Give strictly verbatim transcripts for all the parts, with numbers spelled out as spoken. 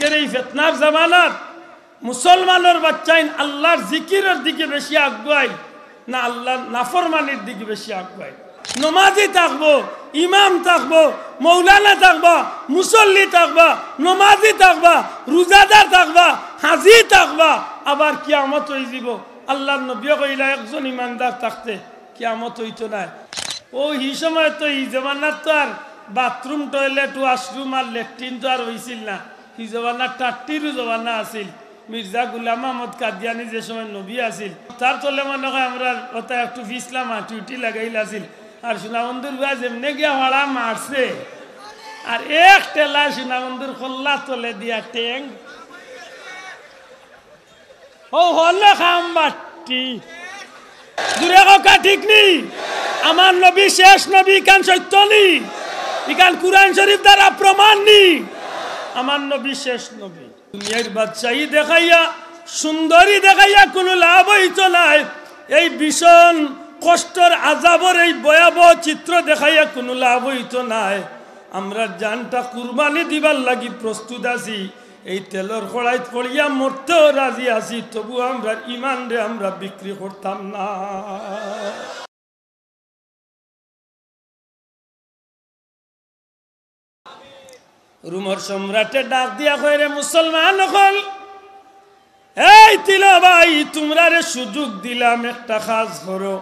আজকের এই ফিতনার জামানাত মুসলমানর বাচ্চাইন আল্লাহর জিকিরর দিকে বেশি আগুয়াইল না আল্লাহর নাফরমানির দিকে বেশি আগুয়াইল? নমাজি থাকবো, ইমাম থাকবো, মৌলানা থাকবা, মুসল্লি থাকবা, নমাজি থাকবা, রোজাদার থাকবা, হাজি থাকবা, আবার কিয়ামত অইযিবো। আল্লাহর নবীয়ে কইলা, একজন ইমানদার থাকতে কিয়ামত অইতো নায়। অউ হি সময় তো, হি জমানাত তো আর বাথরুম, টয়লেট, ওয়াশরুম আর লেট্রিন তো আর অইছিল না। হি জমানাত টাট্টিরও জমানা আছিল। মির্জা গুলাম আহমদ কাদিয়ানি যে সময় নবী আছিল, তার তলে মনে হয় আমরার অতা একটু ফিছলা মাটি উটি লাগাইল আছিল। আর সুনামন্দুর ভাই যেমনে গিয়া ফাড়া মারছে, আর এক ঠেলা সুনামন্দুর কল্লা তলে দিয়া ঠেং। ও হলে খাম বাট্টি। জুরে কউক্কা, ঠিক নি? আমার নবী শেষ নবী, ইখান সত্য নি? ইখান কুরআন শরীফ দ্বারা প্রমাণ নি? আমার নবী শেষ নবী। দুনিয়ার বাদশাহী দেখাইয়া, সুন্দরী দেখাইয়া কুনু লাভ অইতো নায়। এই ভীষণ কষ্টর আযাবর এই ভয়াবহ চিত্র দেখাইয়া কুনু লাভ অইতো নায়। আমরার জানটা কুরবানি দিবার লাগি প্রস্তুত আছি। এই তেলর কড়াইত পড়িয়া মরতেও রাজি আছি, তবু আমরার ইমানরে আমরা বিক্রি করতাম না। রুমর সম্রাটে ডাক দিয়া কয়, রে মুসলমান অকল, এই তিনো ভাই, তুমরারে সুযোগ দিলাম, একটা কাজ করো।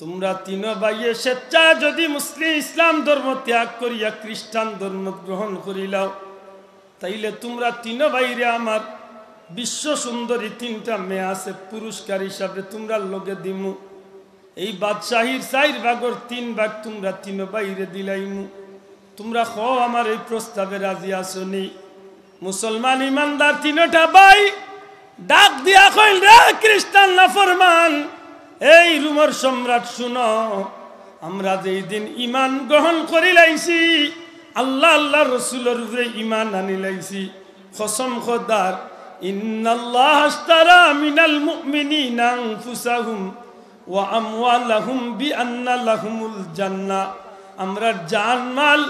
তুমরা তিনো ভাইয়ে স্বেচ্ছায় যদি মুসলিম ইসলাম ধর্ম ত্যাগ করিয়া খ্রিস্টান ধর্ম গ্রহণ করিলাও, তাইলে তুমরা তিনো ভাইরে আমার বিশ্ব সুন্দরী তিনটা মেয়ে আছে, পুরস্কার হিসাবে তুমরার লগে দিমু। এই বাদশাহীর চাইর ভাগর তিন ভাগ তুমরা তিনো ভাইরে দিলাইমু। তুমরা কও, আমার এই প্রস্তাবে রাজি আছো নি? মুসলমান ইমানদার তিনোটা ভাই ডাক দিয়া কইল, রে খ্রিস্টান নাফরমান, এই রুমর সম্রাট, শুনো, আমরা যেই দিন ইমান গ্রহণ করিলাইছি, আল্লাহ, আল্লাহর রসুলর উপরে ইমান আনিলাইছি, কসম খোদার, ইন্নাল্লাহ আশতারা মিনাল মুমিনিনা আনফুসাহুম ওয়া আমওয়ালাহুম বিআন্না লাহুমুল জান্নাহ। আমরার জানমাল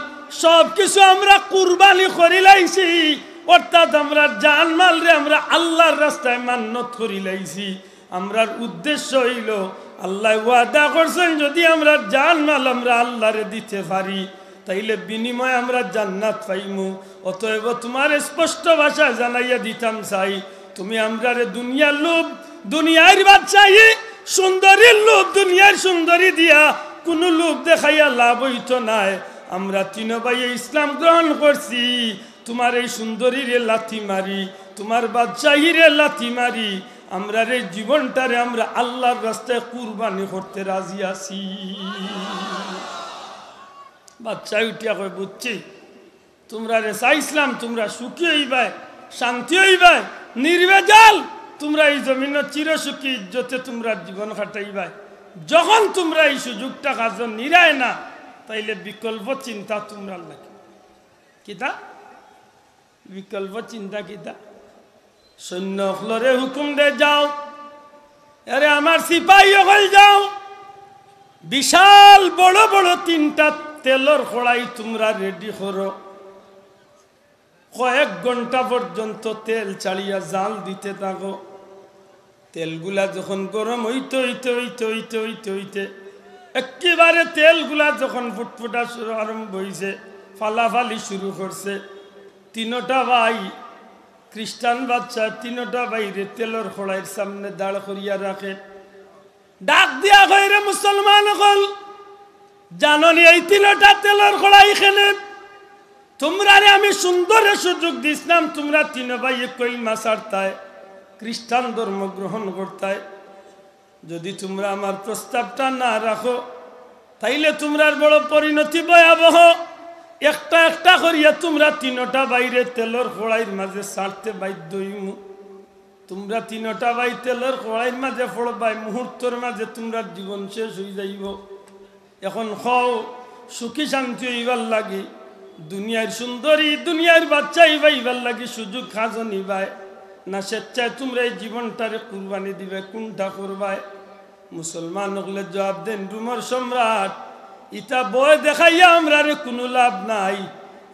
সব কিছু আমরা কুরবানি করিলাইছি, অর্থাৎ আমরার জানমালরে আমরা আল্লাহর রাস্তায় মান্নত করিলাইছি। আমরার উদ্দেশ্য অইলো, আল্লায় ওয়াদা করছইন, যদি আমরার জানমাল আমরা আল্লাহরে দিতে পারি, তাইলে বিনিময়ে আমরা জান্নাত পাইমু। অতএব তুমারে স্পষ্ট ভাষায় জানাইয়া দিতাম চাই, তুমি আমরারে দুনিয়ার লোভ, দুনিয়ার বাদশাহী, সুন্দরীর লোভ, দুনিয়ার সুন্দরী দিয়া কুনু লোভ দেখাইয়া লাভ অইতো নায়। আমরা তিনো ভাইয়ে ইসলাম গ্রহণ করছি, তুমার এই সুন্দরীরে লাথি মারি, তুমার বাদশাহীরে লাথি মারি, আমরার এই জীবনটারে আমরা আল্লাহর রাস্তায় কুরবানি করতে রাজি আছি। বাদশায় উঠিয়া কয়, বুঝছি, তুমরারে চাইছলাম, তুমরা সুখী অইবায়, শান্তি অইবায়, নির্ভেজাল, তুমরা এই জমিনো চিরসুখী ইজ্জতে তুমরার জীবন কাটাইবায়। যখন তুমরা এই সুযোগটা কাজো নিরায় না, তাইলে বিকল্প চিন্তা তুমরার লাগি। কিতা? বিকল্প চিন্তা কিতা? সৈন্য অকলরে হুকুম দে, যাও, এরে আমার সিপাহী অকল, যাও, বিশাল বড় বড় তিনটা তেলর কড়াই তুমরা রেডি করো, কয়েক ঘন্টা পর্যন্ত তেল ছাড়িয়া জাল দিতে থাকো। তেলগুলা যখন গরম অইতে, অইতে, অইতে, অইতে, অইতে, অইতে, একেবারে তেলগুলা যখন ফুটফুটা শুরু আরম্ভ অইছে, ফালাফালি শুরু করছে, তিনোটা ভাই, খ্রিস্টান বাদশায় তিনোটা ভাইরে তেলর কড়াইর সামনে দাঁড় করিয়া রাখে। ডাক দিয়া কয়, রে মুসলমান অকল, জানো নি এই তিনোটা তেলর কড়াই কেনে? তুমরারে আমি সুন্দরে সুযোগ দিছলাম, তুমরা তিনো ভাইয়ে কলিমা ছাড়তায়, খ্রিস্টান ধর্ম গ্রহণ করতায়। যদি তুমরা আমার প্রস্তাবটা না রাখো, তাইলে তুমরার বড় পরিণতি ভয়াবহ। একটা একটা করিয়া তুমরা তিনোটা ভাইরে তেলর কড়াইর মাঝে ছাড়তে বাধ্য অইমু। তুমরা তিনোটা ভাই তেলর কড়াইর মাঝে পড়বায়, মুহূর্তর মাঝে তুমরার জীবন শেষ অইযাইবো। এখন কও, সুখী শান্তি অইবার লাগি, দুনিয়ার সুন্দরী, দুনিয়ার বাদশাহী পাইবার লাগি সুযোগ কাজো নিবায়, না স্বেচ্ছায় তুমরা এই জীবনটারে কুরবানি দিবায়, কুনটা করবায়? মুসলমান অকলে জবাব দেইন, রুমর সম্রাট, ইতা ভয় দেখাইয়া আমরারে কুনু লাভ নাই।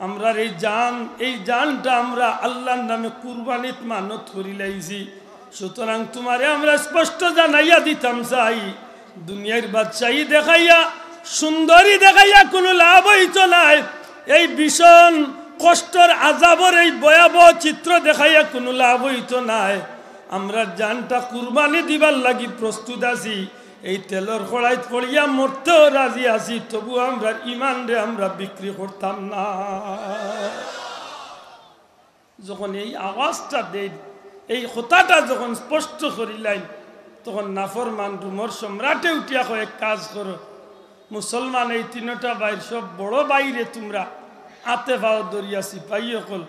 আমরার এই জান, এই জানটা আমরা আল্লাহর নামে কুরবানিত মানত করিলাইছি। সুতরাং তুমারে আমরা স্পষ্ট জানাইয়া দিতাম চাই, দুনিয়ার বাদশাহী দেখাইয়া, সুন্দরী দেখাইয়া কুনু লাভ অইতো নায়। এই ভীষণ কষ্টর আযাবর এই ভয়াবহ চিত্র দেখাইয়া কুনু লাভ অইতো নায়। আমরার জানটা কুরবানি দিবার লাগি প্রস্তুত আছি। এই তেলর কড়াইত পড়িয়া মরতেও রাজি আছি, তবু আমরার ইমানরে আমরা বিক্রি করতাম না। যখন এই আওয়াজটা দেইন, এই কথাটা যখন স্পষ্ট করিলাইন, তখন নাফরমান রুমর সম্রাটে উঠিয়া কয়, "এক কাজ করো, মুসলমান এই তিনটা ভাইর সব বড় ভাইরে তুমরা আতে পাও ধরিয়া সিপাহী অকল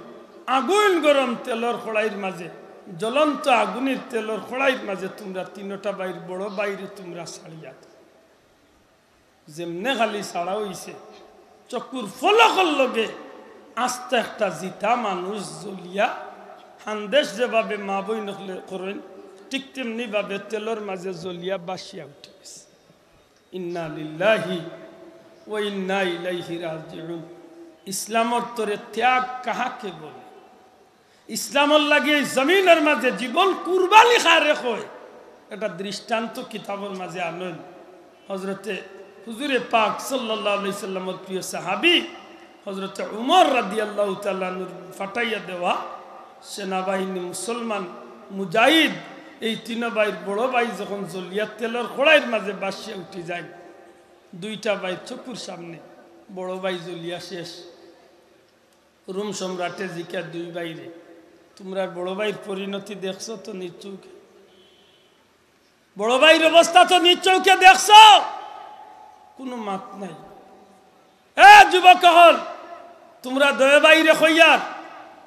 আগুন গরম তেলর কড়াইর মাঝে, জ্বলন্ত আগুনের তেলর কড়াইর মাঝে তুমরা তিনটা ভাইর বড় ভাইরে তুমরা ছাড়িয়া দেও।" যেমনে খালি ছাড়া অইছে, চকুর ফলকর লগে আস্তা একটা জিতা মানুষ জ্বলিয়া, হান্দেশ যেভাবে মা বইন অকলে করইন, ঠিক তেমনি ভাবে তেলর মাঝে জ্বলিয়া বাসিয়া উঠি গেছে। ইন্না লিল্লাহি ওয়া ইন্না ইলাইহি রাজিউন। ইসলামর তরে ত্যাগ কাহাকে বলে? ইসলামর লাগি এই জমিনর মাঝে জীবন কুরবানি কারে কয়, এটা দৃষ্টান্ত কিতাবর মাঝে আনইন। হযরতে হুজুরে পাক সাল্লাল্লাহু আলাইহি সাল্লামর প্রিয় সাহাবী হযরতে উমর রাদিয়াল্লাহু তাআলা আনহুর ফাটাইয়া দেওয়া সেনাবাহিনী, মুসলমান মুজাহিদ, এই তিন ভাইর বড় ভাই যখন জ্বলিয়া তেলর কড়াইর মাঝে বাসিয়া উঠি যায়, দুইটা ভাই চকুর সামনে বড় ভাই জ্বলিয়া শেষ। রোম সম্রাটে জিকা দুই ভাইরে, "তুমরার বড় ভাইর পরিণতি দেখছো তো নিজ চউখে? বড় ভাইর অবস্থা তো নিজ চউখে দেখছো?" কুনু মাত নাই। এ যুবক অকল, তুমরা দুই ভাইরে কইয়ার,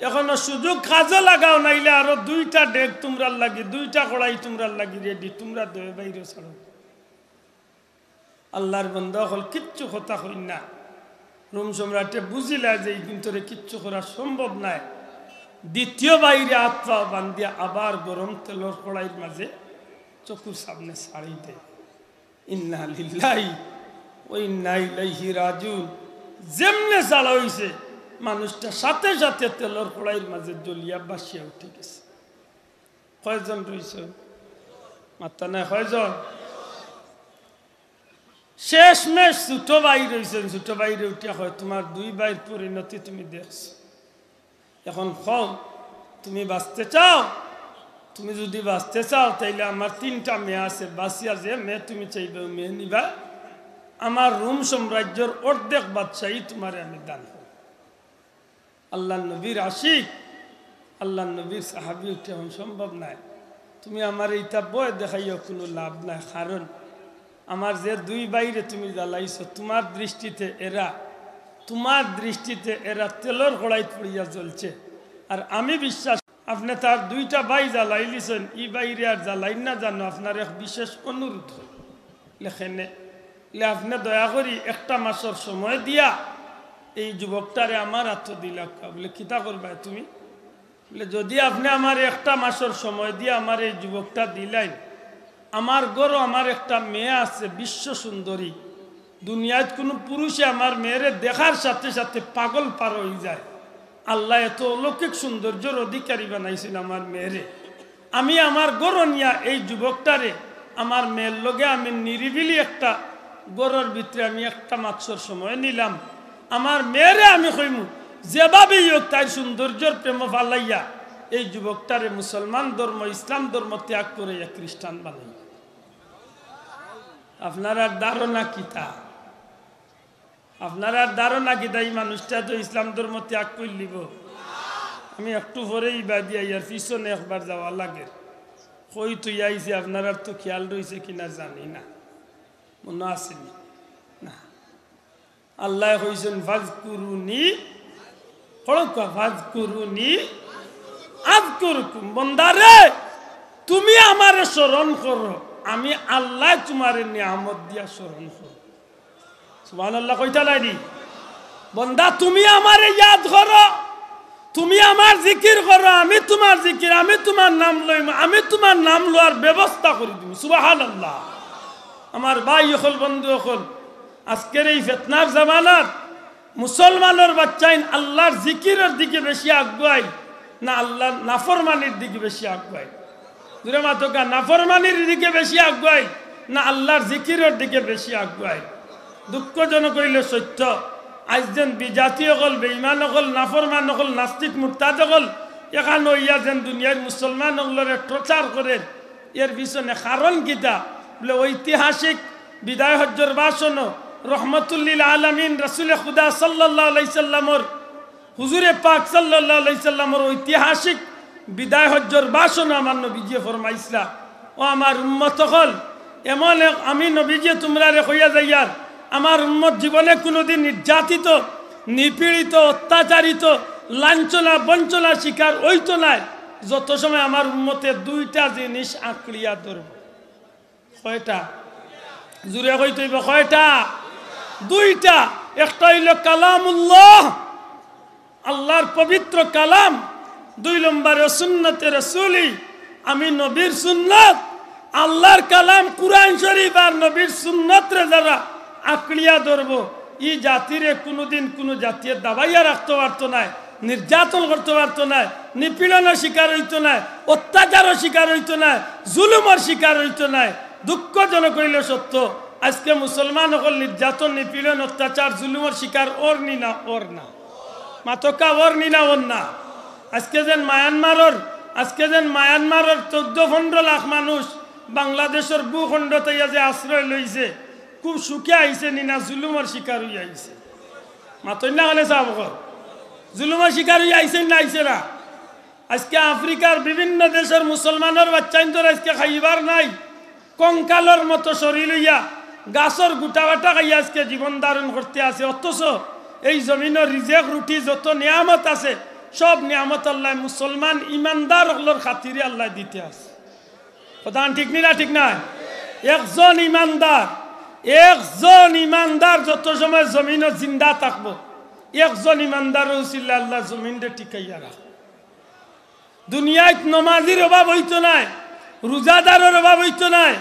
এখনো সুযোগ কাজে লাগাও, নাইলে আরো দুইটা ডেগ তুমরার লাগি, দুইটা কড়াই তুমরার লাগি রেডি, তুমরা দুই ভাইরে ছাড়ো। আল্লাহর বান্দা অকল কিচ্ছু কথা কইন না। রোম সম্রাটে বুঝিলা যে এই ভিতরে কিচ্ছু করা সম্ভব নায়। দ্বিতীয় ভাইরে আত পাও বান্ধিয়া আবার গরম তেলর কড়াইর মাঝে চকুর সামনে ছাড়ি দেয়। ইন্না লিল্লাহি ওয়া ইন্না ইলাইহি রাজিউন। যেমনে ছাড়া অইছে, মানুষটা সাথে সাথে তেলর কড়াইর মাঝে জ্বলিয়া বাসিয়া উঠি গেছে। কয়জন রইছে? মাত্তা নাই, কয়জন? শেষমেশ ছোট ভাই রইছেন, ছোট ভাইরে উঠিয়া কয়, "তুমার দুই ভাইর পরিণতি তুমি দেখছো, এখন কও, তুমি বাঁচতে চাও? তুমি যদি বাঁচতে চাও, তাইলে আমার তিনটা মেয়ে আছে, বাঁচিয়া যে মেয়ে তুমি চাইবে, ওই মেয়ে নিবা। আমার রোম সাম্রাজ্যর অর্ধেক বাদশাহী তুমারে আমি দান করব।" আল্লাহর নবীর আশিক, আল্লাহর নবীর সাহাবী উঠে, "এখন সম্ভব নায়, তুমি আমারে ইতা ভয় দেখাইয়া কুনু লাভ নাই, কারণ আমার যে দুই ভাইরে তুমি জ্বালাইছো, তুমার দৃষ্টিতে এরা, তুমার দৃষ্টিতে এরা তেলর কড়াইত পড়িয়া জ্বলছে, আর আমি বিশ্বাস আপনে তার দুইটা ভাই জ্বালাইলিছইন, ই ভাইরে আর জ্বালাইন না জানো, আপনার এক বিশেষ অনুরোধ অইল।" লেখেনে, লে আপনে দয়া করি একটা মাসর সময় দিয়া এই যুবকটারে আমার আতো দিলাউক্কা। বলে, "কিতা করবায় তুমি?" বলে, "যদি আপনে আমারে একটা মাসর সময় দিয়া আমারে এই যুবকটা দিলাইন, আমার ঘরো আমার একটা মেয়ে আছে বিশ্ব সুন্দরী, দুনিয়াত কুনু পুরুষে আমার মেয়েরে দেখার সাথে সাথে পাগল পার অইযায়। আল্লায় এত অলৌকিক সৌন্দর্যর অধিকারী বানাইছইন আমার মেয়েরে। আমি আমার ঘরো নিয়া এই যুবকটারে আমার মেয়ের লগে আমি নিরিবিলি একটা ঘরর ভিতরে আমি একটা মাসর সময় নিলাম। আমার মেয়েরে আমি কইমু, যেভাবেই হোক তাইর সৌন্দর্যর প্রেমো ফালাইয়া এই যুবকটারে মুসলমান ধর্ম, ইসলাম ধর্ম ত্যাগ করাইয়া খ্রিস্টান বানাইমু।" আপনারার ধারণা কিতা? আপনারার ধারণা কিতা, ই মানুষটা তো ইসলাম ধর্ম ত্যাগ করিলিবো? আমি একটু পরে ইবাদি আইয়ার পিছনে একবার যাওয়া লাগে। কই থইয়া আইছি, আপনারার তো খেয়াল রইছে কিনা জানি না, মনো আছেনি? না। আল্লায় কইছইন, "ফাজকুরুনি", পড়উক্কা, "ফাজকুরুনি আযকুরকুম।" বন্দারে, তুমি আমারে স্মরণ করো, আমি আল্লায় তুমারে নিয়ামত দিয়া স্মরণ করমু। সুবহানাল্লাহ কইতা নায়নি? বন্দা, তুমি আমারে ইয়াদ করো, তুমি আমার জিকির করো, আমি তুমার জিকির, আমি তুমার নাম লইমু, আমি তুমার নাম লওয়ার ব্যবস্থা করি দিমু। সুবহানাল্লাহ। আমার ভাই অকল, বন্ধু অকল, আজকের এই ফিতনার জামানাত মুসলমানর বাচ্চাইন আল্লাহর জিকিরর দিকে বেশি আগুয়াইল না আল্লাহর নাফরমানির দিকে বেশি আগুয়াইল? জুরে মাতকা, নাফরমানির দিকে বেশি আগুয়াইল না আল্লাহর জিকিরর দিকে বেশি আগুয়াইল? দুঃখজনক অইলে সত্য, আইজ যেন বিজাতি অকল, বেঈমান অকল, নাফরমান অকল, নাস্তিক মুরতাদ অকল, এখান অইয়া যেন দুনিয়ার মুসলমান অকলরে টর্চার করের, এর পিছনে কারণ কিতা? বলে, ঐতিহাসিক বিদায় হজ্জর ভাষণ, রহমতুল্লিল আলামিন রাসূলে খুদা সাল্লাল্লাহু আলাইহি সাল্লামর, হুজুরে পাক সাল্লাল্লাহু আলাইহি সাল্লামর ঐতিহাসিক বিদায় হজ্জর ভাষণ আমার নবীজিয়ে ফরমাইছলা, "ও আমার উম্মত অকল, এমন এক আমি নবীজিয়ে তুমরারে কইয়া যাইয়ার, আমার উম্মত জীবনে কুনুদিন নির্যাতিত, নিপীড়িত, অত্যাচারিত, লাঞ্ছনা, বঞ্চনা শিকার অইতো নায়, যত সময় আমার উম্মতে দুইটা জিনিস আঁকড়িয়া ধরব।" কয়টা? জুরে কইতে অইব, কয়টা? দুইটা। একটা অইল কালামুল্লাহ, আল্লাহর পবিত্র কালাম, দুই নম্বরে সুন্নতে রসুলি, আমি নবীর সুন্নত, আল্লাহর কালাম কুরআন শরীফ আর নবীর সুন্নতরে যারা আঁকড়িয়া ধরব, ই জাতিরে কুনুদিন কুনু জাতিয়ে দাবাইয়া রাখতো পারতো নায়, নির্যাতন করতো পারতো নায়, নিপীড়নর শিকার অইতো নায়, অত্যাচারর শিকার অইতো নায়, জুলুমর শিকার অইতো নায়। দুঃখজনক অইলে সত্য, আজকে মুসলমান অকল নির্যাতন, নিপীড়ন, অত্যাচার, জুলুমর শিকার অর নি না অর না? মাতকা, অর নি না অর না? আজকে যেন মায়ানমারর, আজকে যেন মায়ানমারর চৌদ্দ পনরো লাখ মানুষ বাংলাদেশর ভূখণ্ডত আইয়া যে আশ্রয় লইছে, খুব সুখে আইছে নি না জুলুমর শিকার অইয়া আইছে? মাতইন না কেনে সাব অকল? জুলুমর শিকার অইয়া আইছে না আইছে না? আজকে আফ্রিকার বিভিন্ন দেশর মুসলমানর বাচ্চাইন্তর আজকে খাইবার নাই, কঙ্কালর মতো শরীর অইয়া গাছর গুটা বাটা খাইয়া আজকে জীবন ধারণ করতে আছে। অথচ এই জমিনর রিজেক রুটি যত নিয়ামত আছে, সব নিয়ামত আল্লায় মুসলমান ইমানদার অকলর খাতিরে আল্লায় দিতে আছে। কথা ঠিক নি না ঠিক নায়? একজন ইমানদার, একজন ইমানদার যত সময় জমিনো জিন্দা থাকবো, একজন ইমানদারর উসিলায় আল্লায় জমিনরে টিকাইয়া রাখবো। দুনিয়াত নমাজির অভাব অইতো নায়, রোজাদারর অভাব অইতো নায়,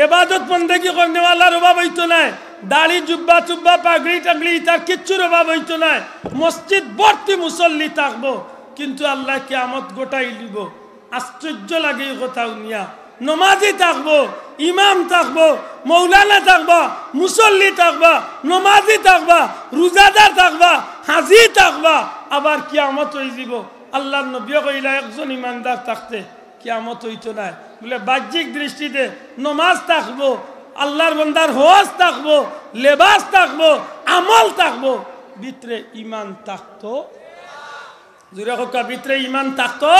এবাদত বন্দেগি করনেওয়ালার অভাব অইতো নায়, দাড়ি, জুব্বা, চুব্বা, পাগড়ি, টাগড়ি, ইতার কিচ্ছুর অভাব অইতো নায়। মসজিদ ভর্তি মুসল্লি থাকবো, কিন্তু আল্লায় কিয়ামত ঘটাইলিবো। আশ্চর্য লাগে ই কথা হুনিয়া। নমাজি থাকবো, ইমাম থাকবো, মৌলানা থাকবা, মুসল্লি থাকবা, নমাজি থাকবা, রোজাদার থাকবা, হাজি থাকবা, আবার কিয়ামত অইযিবো। আল্লাহর নবীয়ে কইলা, একজন ইমানদার থাকতে কিয়ামত অইতো নায়। বলে, বাহ্যিক দৃষ্টিতে নমাজ থাকবো, আল্লাহর বন্দার হজ থাকবো, লেবাস থাকবো, আমল থাকবো, ভিতরে ইমান থাকতো? জুরে কউক্কা, ভিতরে ইমান থাকতো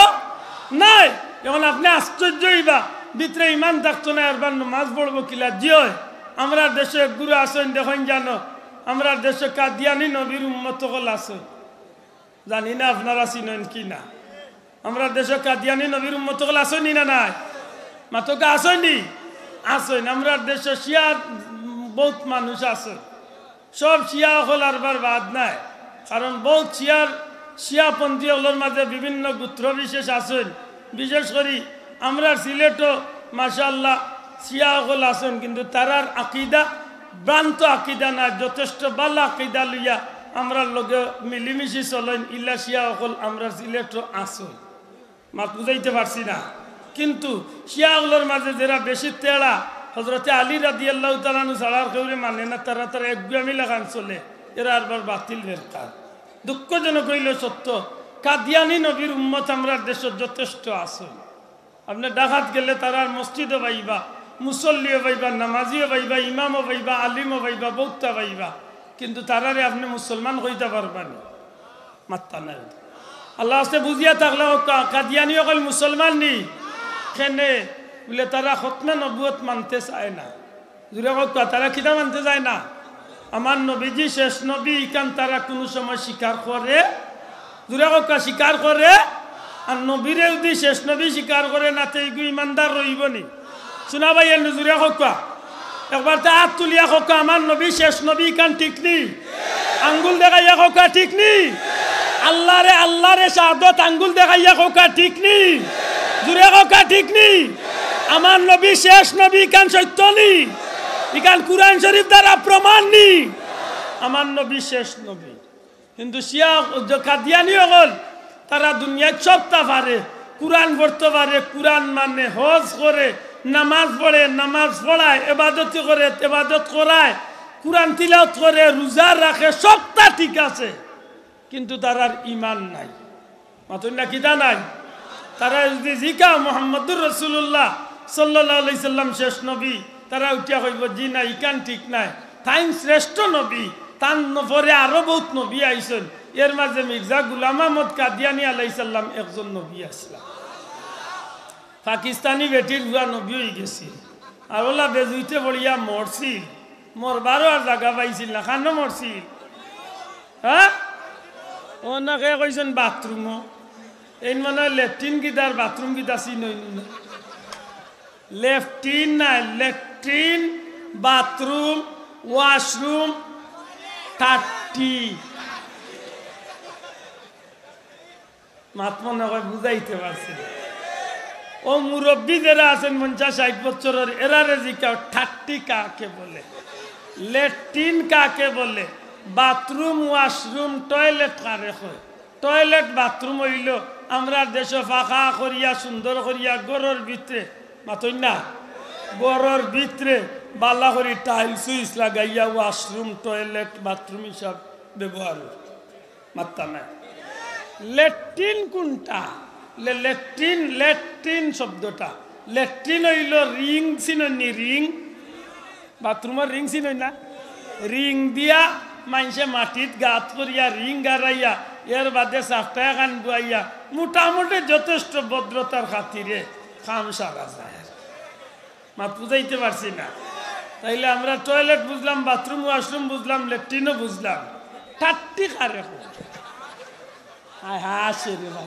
নায়। এখন আপনে আশ্চর্য অইবা, ভিতরে ইমান থাকতো নায়, আরবার নমাজ পড়বো কিলা? জি অয়, আমরার দেশো এক গুরু আছইন, দেখইন জানো, আমরার দেশো কাদিয়ানি নবীর উম্মত অকল আছইন। জানি না আপনারা চিনইন কি না। আমরার দেশো কাদিয়ানি নবীর উম্মত অকল আছইন নি না নাই? মাতকা, আছইন নি? আছইন। আমরার দেশো শিয়ার বউত মানুষ আছইন। সব শিয়া অকল আরবার বাদ নায়, কারণ বউত শিয়ার, শিয়াপন্থী অকলর মাঝে বিভিন্ন গোত্র বিশেষ আছইন। বিশেষ করি আমরার সিলেটো মাশাআল্লাহ শিয়া অকল আছইন, কিন্তু তারার আকিদা ভ্রান্ত আকিদা নায়, যথেষ্ট ভালা আকিদা লইয়া আমরার লগে মিলিমিশি চলইন, ইলা শিয়া অকল আমরার সিলেটো আছইন। মাত বুঝাইতে পারছি না। কিন্তু শিয়া অকলর মাঝে যেরা বেশি তেড়া, হযরতে আলী রাদিয়াল্লাহু তাআলা আনহু ছাড়া আর কেউরে মানে না, তারা, তারা একগুয়ামি লাখান চলে, এরা আরবার বাতিল ফেরকা। দুঃখজনক অইলেও সত্য, কাদিয়ানি নবীর উম্মত আমরার দেশো যথেষ্ট আছইন। আপনে ঢাকাত গেলে তারার মসজিদও পাইবা, মুসল্লিও পাইবা, নামাজিও পাইবা, ইমামও পাইবা, আলিমও পাইবা, বউততা পাইবা, কিন্তু তারারে আপনে মুসলমান কইতা পারবা নি? মাত্তা নাই। আল্লার ওয়াস্তে বুঝিয়া থাকলে কউক্কা, কাদিয়ানি অকল মুসলমান নি? কেনে? বুলে, তারা খতমে নবুয়ত মানতে চায় না। জুরে কউক্কা, তারা কিতা মানতে চায় না? আমার নবীজি শেষ নবী, ইখান তারা কুনু সময় স্বীকার করে? জুরে কউক্কা, স্বীকার করে? আর নবীরে যুদি শেষ নবী স্বীকার করে না, তে ইগু ইমানদার রইবো নি? শুনা ভাই, এনু জুরে কউক্কা। একবার তে আত তুলিয়া কউক্কা, আমার নবী শেষ নবী, ইখান ঠিক নি? আঙ্গুল দেখাইয়া কউক্কা, ঠিক নি? আল্লারে, আল্লারে শাহাদত আঙ্গুল দেখাইয়া কউক্কা, ঠিক নি? জুরে কউক্কা, ঠিক নি? আমার নবী শেষ নবী, ইখান সত্য নি? ইখান কুরআন শরীফ দ্বারা প্রমাণ নি? আমার নবী শেষ নবী। কিন্তু শিয়া, কাদিয়ানি অকল, তারা দুনিয়াত সবতা পারে, কুরআন পড়তো পারে, কুরআন মানে, হজ করে, নামাজ পড়ে, নামাজ পড়ায়, এবাদতি করে, এবাদত করায়, কুরআন তিলাওত করে, রোজা রাখে, সবতা ঠিক আছে, কিন্তু তারার ইমান নাই। মাতইন না, কিতা নাই? তারা যদি জিকা, "মুহাম্মাদুর রাসূলুল্লাহ সাল্লাল্লাহু আলাইহি সাল্লাম শেষ নবী?" তারা উঠিয়া কইবো, "জি না, ইখান ঠিক নায়, তাইন শ্রেষ্ঠ নবী, তান পরে আরো বউত নবী আইছইন, এর মাঝে মির্জা গুলাম আহমদ কাদিয়ানি আলাইহিস সালাম একজন নবী আছলা।" পাকিস্তানি বেটির পুয়া নবী অইগেছিল, আর অলা বেজুইতে পড়িয়া মরছিল, মরবারও আর জাগা পাইছিল না, কানো মরছিল? হ্যাঁ, অউ না কে কইছইন বাথরুমো। এইন মনে অয় লেট্রিন কিতা আর বাথরুম কিতা চিনইন না। লেট্রিন নায়, লেট্রিন, বাথরুম, ওয়াশরুম, টাট্টি। মাত মনে অয় বুঝাইতে পারছি না। অউ মুরব্বি যেরা আছইন পঞ্চাশ ষাইট বছরর, এরারে জিকাও, টাট্টি কাকে বলে? লেট্রিন কাকে বলে? বাথরুম, ওয়াশরুম, টয়লেট কারে কয়? টয়লেট বাথরুম অইলো আমরার দেশো পাকা করিয়া, সুন্দর করিয়া ঘরর ভিতরে, মাতইন না, ঘরর ভিতরে বালা করি টাইলস উইলস লাগাইয়া ওয়াশরুম, টয়লেট, বাথরুম হিসাব ব্যবহার অয়। মাত্তা নাই। লেট্রিন কুনটা? লে-, লেট্রিন, লেট্রিন শব্দটা, লেট্রিন অইলো রিং, চিনইন নি রিং? বাথরুমর রিং চিনইন না? রিং দিয়া মাইনষে মাটিত গাত করিয়া রিং গাড়াইয়া, এর বাদে সাফটা এখান বুয়াইয়া, মোটামুটি যথেষ্ট ভদ্রতার খাতিরে কাম সারা যায়। মাত বুঝাইতে পারছি না? তাইলে আমরা টয়লেট বুঝলাম, বাথরুম, ওয়াশরুম বুঝলাম, লেট্রিনও বুঝলাম, টাট্টি কারে কয়? হায় হায়, আসে রে ভাই।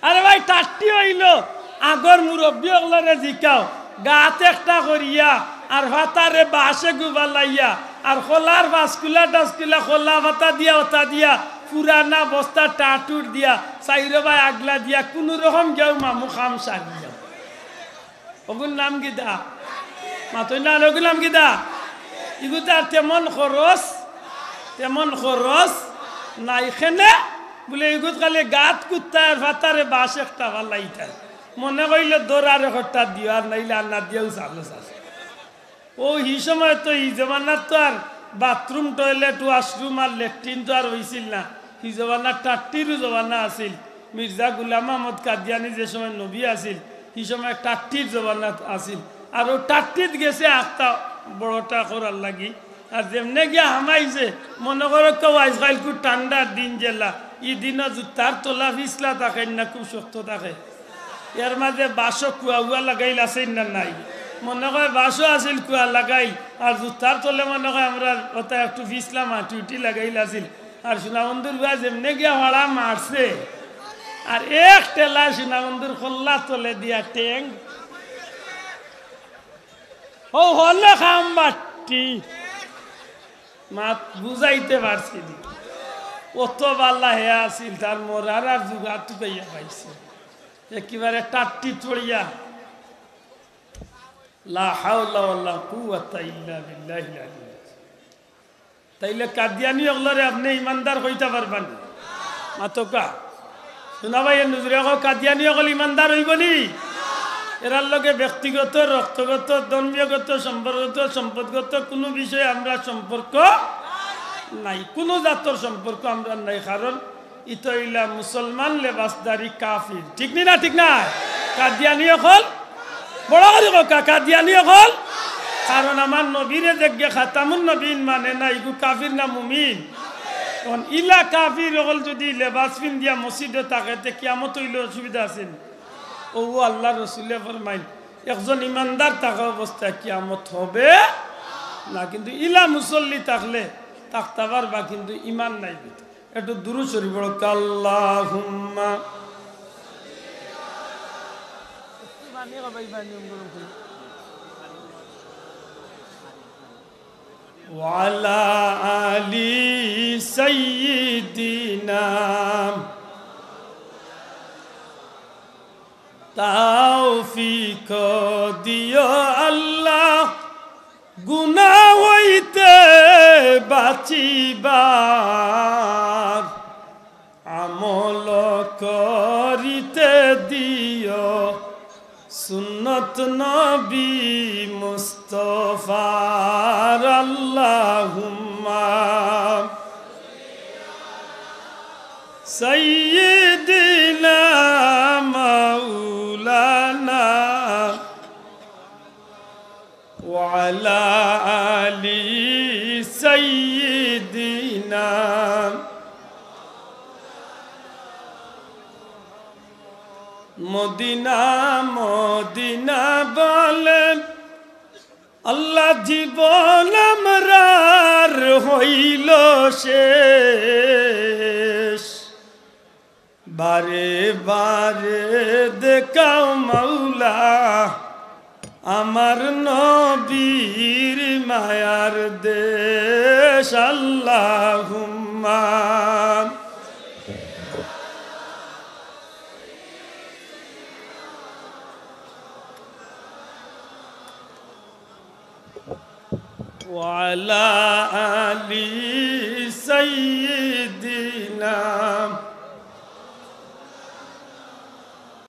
আরে ভাই, টাট্টি অইলো আগর মুরব্বি অকলরে জিকাও, গাত একটা করিয়া আর ফাতারে বাঁশে গুবালাইয়া আর খোলার বাসকুলা টাসকুলা খোলা ফাতা দিয়া ওতা দিয়া পুরানা বস্তা টাটুর দিয়া চাইরো বায় আগলা দিয়া কুনু রকম গেউ মামু কাম সারিয়া। অগুর নাম কিতা? মাতইন না, অগুর নাম কিতা? ইগুত আর তেমন খরচ, তেমন খরচ নাই। কেনে বুলে, ইগুত খালি গাত কুত্তায় আর ফাতারে বাঁশ একটা ফালাইতায়। মনে কইলে দৌড়ারে খট্টা দিও, আর নাইলে আর না দিয়াও চালো চালো। অউ হি সময় তো, হি জমানাত তো আর বাথরুম, টয়লেট, ওয়াশরুম আর লেট্রিন তো আর অইছিল না। হি জমানাত টাট্টিরও জমানা আছিল। মির্জা গুলাম আহমদ কাদিয়ানি যে সময় নবী আছিল, হি সময় টাট্টির জমানাত আছিল। আর অউ টাট্টিত গেছে আখতা বড়টা করার লাগি। আর যেমনে গিয়া হামাইছে, মনে করো কেউ আইজকাইল খুব ঠান্ডার দিন যেলা, ই দিনও জুতার তলা ফিছলা থাকে না, খুব শক্ত থাকে। এর মাঝে বাঁশো কুয়া উয়া লাগাইল আছইন না নাই? মনে কয় বাঁশো আছিল কুয়া লাগাইল, আর জুতার তলে মনে কয় আমরার ওটা একটু ফিছলা মাটি উটি লাগাইল আছিল। আর সোনাবন্ধুর পুয়া যেমনে গিয়া ফাড়া মারছে, আর এক ঠেলায় সোনাবন্ধুর কল্লা তলে দিয়া ঠেং। ও হলো খাম বাট্টি। মাত বুঝাইতে পারছি নি? অত বালা হে আছিল, তার মরার আর জুগাত তুকাইয়া পাইছে। একেবারে টাট্টি চড়িয়া। লা হাওলা ওয়ালা কুওয়াতা ইল্লা বিল্লাহিল আলিয়্যিল আযীম। তাইলে কাদিয়ানি অকলরে আপনে ইমানদার কইতা পারবা নি? মাতউক্কা। সোনা ভাই, এ নজরে কও, কাদিয়ানি অকল ইমানদার অইবো নি? এরার লগে ব্যক্তিগত, রক্তগত, ধর্মীয়গত, সম্পর্কগত, সম্পদগত কুনু বিষয়ে আমরার সম্পর্ক নাই, কুনু জাতর সম্পর্ক আমরার নাই, কারণ ইতা অইলা মুসলমান লেবাসধারী কাফির। ঠিক নি না? ঠিক না? কাদিয়ানি অকল, বড় করি কউক্কা, কাদিয়ানি অকল। কারণ আমার নবীরে যেগিয়ে খাতামুন নবীন মানে না, ইগু কাফির না মুমিন? অখন ইলা কাফির অকল যুদি লেবাস পিন্দিয়া মসজিদো থাকে, তে কিয়ামত অইলে অসুবিধা আছে নি? অউ আল্লার রসুলে ফরমাইন, একজন ইমানদার থাকা অবস্থায় কিয়ামত হবে না, কিন্তু ইলা মুসল্লি থাকলে থাকতা পারবা, কিন্তু ইমান নাই ভিতরে। একটু দুরূদ শরীফ পড়ো, আল্লাহুম্মা। ওয়ালা আলি সাইয়্যিদিনা। তৌফিক দিও আল্লাহ, গুনাহ হইতে বাঁচিবার। দিও সুন্নত নবী মুস্তফার। আল্লাহুম্মা সাইয়্যিদিনা মাওলানা ওয়া আলা আলি সাইয়্যিদিনা। মদিনা, মদিনা বলে আল্লাহ, জীবন আমরার হইল শেষ। বারে বারে দেখাও মাওলা আমার নবীর মায়ার দেশ। আল্লাহুম্মা ওয়া আলা আলি সাইয়্যিদিনা